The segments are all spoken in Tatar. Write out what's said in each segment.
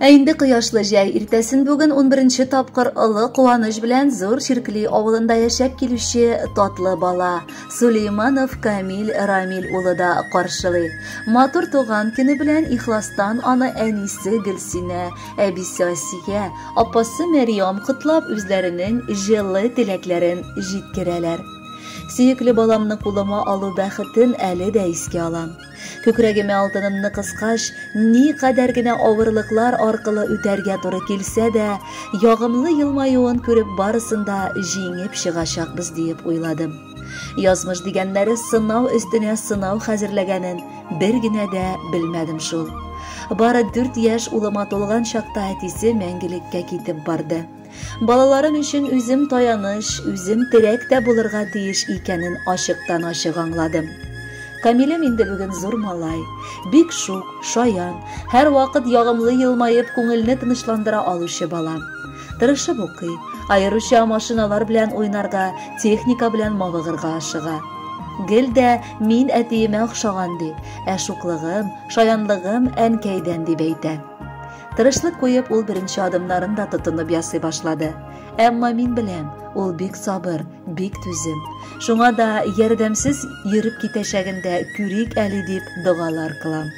Ә инде кояшлы җәй иртәсен бүген 11 тапкыр олы куаныч белән Зур Чиркли авылында яшәп килүче татлы бала Сулейманов Камил Рамил улы да каршылый. Матур туган көне белән ихластан аны әнисе Гөлсинә, әбисе Асия, апасы Мәрьям котлап үзләренең җылы теләкләрен җиткерәләр. Сөекле баламны кулыма алу бәхетен әле дә искә алам. Күкрәгемә алтынымны кыскач, никадәр генә авырлыклар аркылы үтәргә туры килсә дә, ягымлы елмаюын күреп барысын да җиңеп чыгачакбыз диеп уйладым. Язмыш дигәннәре сынау өстенә сынау хәзерләгәнен бер генә дә белмәдем шул. Бары 4 яшь улыма тулган чакта әтисе мәңгелеккә китеп барды. Балаларым өчен үзем таяныч, үзем терәк тә булырга тиеш икәнен ачыктан-ачык аңладым. Камилем инде бүген зур малай. Бик шук, шаян, һәрвакыт ягымлы елмаеп күңелне тынычландыра алучы бала. Тырышып укый, аеруча машиналар белән уйнарга, техника белән мавыгырга ашыга. Гел дә мин әтиемә охшаган ди, ә шуклыгым, шаянлыгым әнкәйдән дип әйтә. Тырышлык куеп, ул беренче адымнарын да тотынып ясый башлады. Әмма мин беләм, ул бик сабыр, бик түзем. Шуңа да ярдәмсез йөреп китәчәген дә күрик әле дип догалар кылам.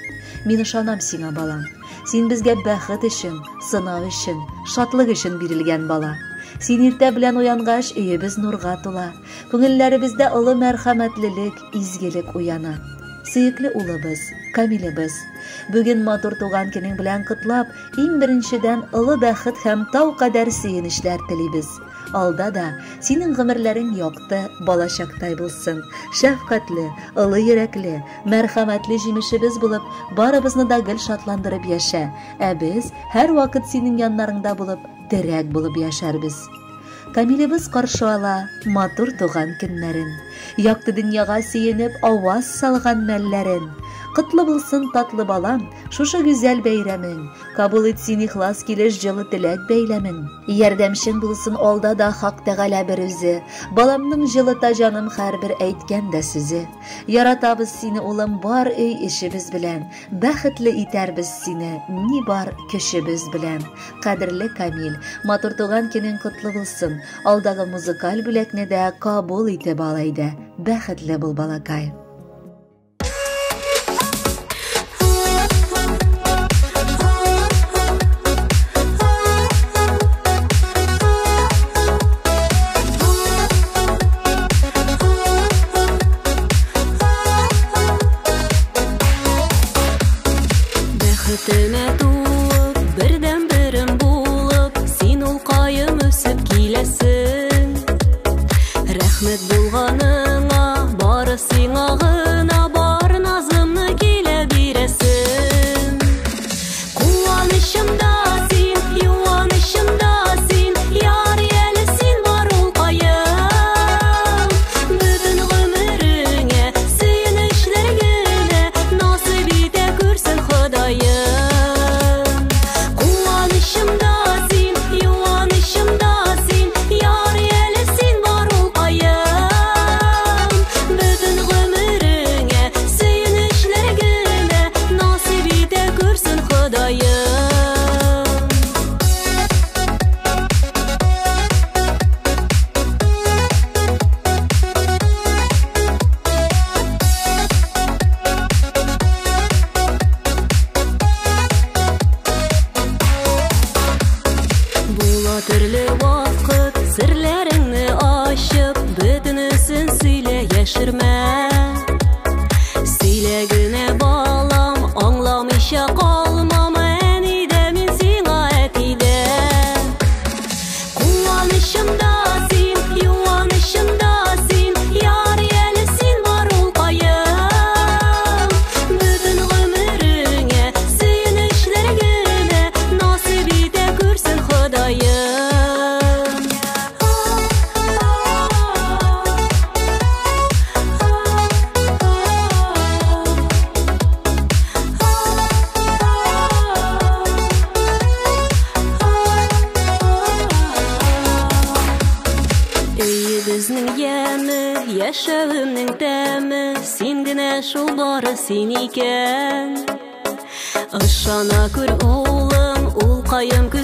Мин ышанам сиңа, балам. Син безгә бәхет өчен, сынау өчен, шатлык өчен бирелгән бала. Син иртә белән уянгач, өебез нурга тула. Күңелләребездә олы мәрхәмәтлелек, изгелек уяна. Сөекле улыбыз, Камилебез, бүген матур туган көнең белән котлап, иң беренчедән олы бәхет һәм тау кадәр сөенечләр телибез. Алда да синең гомерләрең якты, балачактай булсын. Шәфкатьле, олы йөрәкле, мәрхәмәтле җимешебез булып, барыбызны да гел шатландырып яшә. Ә без һәрвакыт синең яннарыңда булып, терәк булып яшәрбез. Камилебез каршы ала матур туган көннәрен. Якты дөньяга сөенеп аваз салган мәлләрен. Котлы булсын татлы балам, шушы гүзәл бәйрәмең. Кабул ит син ихлас килеш җылы теләк бәйләмең. Ярдәмчең булсын алда да Хак Тәгалә бер үзе. Баламның җылыта җаным һәрбер әйткән дә сүзе. Яратабыз сине, улым, бар өй эшебез белән. Бәхетле итәрбез сине, ни бар көчебез белән. Кадерле Камил, матур туган көнең котлы булсын. Алдагы музыкаль бүләкне дә кабул итеп ал әйдә. Бәхетле бул, балакай. Бәхетемә туып, бердән-берем булып, син улкаем үсеп киләсең. Рәхмәт булганыңа, бары сиңа гына бар назымны килә бирәсең. Куанычым да син, юанычым да син, яр әле син бар улкаем. Бөтен гомереңә сөенечләр генә насыйп итә күрсен Ходаем. Куанычым да син, юанычым да син, яр әле син бар улкаем. Бөтен гомереңә сөенечләр генә насыйп итә күрсен Ходаем. Була төрле вакыт, серләреңне ачып, бөтенесен сөйлә, яшермә. Сөйлә генә, балам, аңламыйча калмам, әни дә мин сиңа, әти дә. Куанычым да син, юанычым да син, яр әле син бар улкаем. Бөтен гомереңә сөенечләр генә насыйп итә күрсен Ходаем. Өебезнең яме, яшәвемнең тәме, син генә шул бары син икән. Ышана күр, улым, ул Балакаем.